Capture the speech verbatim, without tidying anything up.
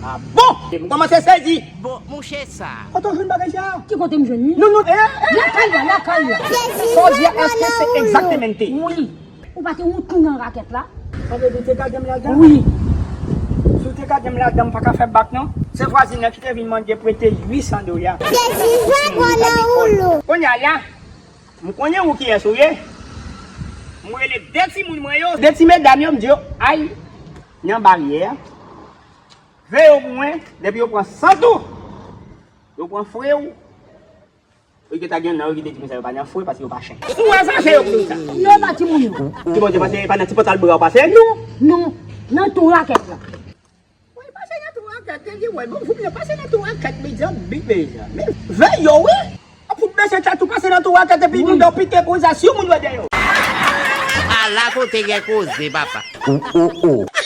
Ah bon? M kòmanse sezi. Bon, monchè sa. Kote w jwenn bagay sa? Ki kote m jwenn li? Non, non, eh, eh. Lakay la, lakay la. Sa w di a, èske se egzaktemente? Wi. Ou pa te wont tou nan rakèt la? Sa vle di w te gade m ladan? Wi. Si w te gade m ladan, m pa ka fè bak non. Se vwazin nan ki te vin mande prete uit san dola. Sezi sa pran nan woulo. Kounye a la, m konnen ou kiyès ou ye. M rele de timoun mwen yo, de ti medam yo, m di yo, ay, nan baryè a. Veye w pou mwen, depi yo pran sant ou, yo pran fre w, yo gentan gen nan yo ki te di konsa yo pa nan fre paske yo pa chen. Ou wè sa, se yo ki di sa. Yo pa timoun yo. Ki bon, se pase pa nan ti pòtal bra w pase? Non, non, nan tou rakèt la. Wi, pase nan tou rakèt, te di, wè, bon, fout yo pase nan tou rakèt, mezanmi, mezanmi. Veye yo, wi. Fout mesye tèt ou pase nan tou rakèt epi moun nan pike konsa, si yon moun wè dèyè w. Ala kote gen koze, papa. Oh, oh, oh.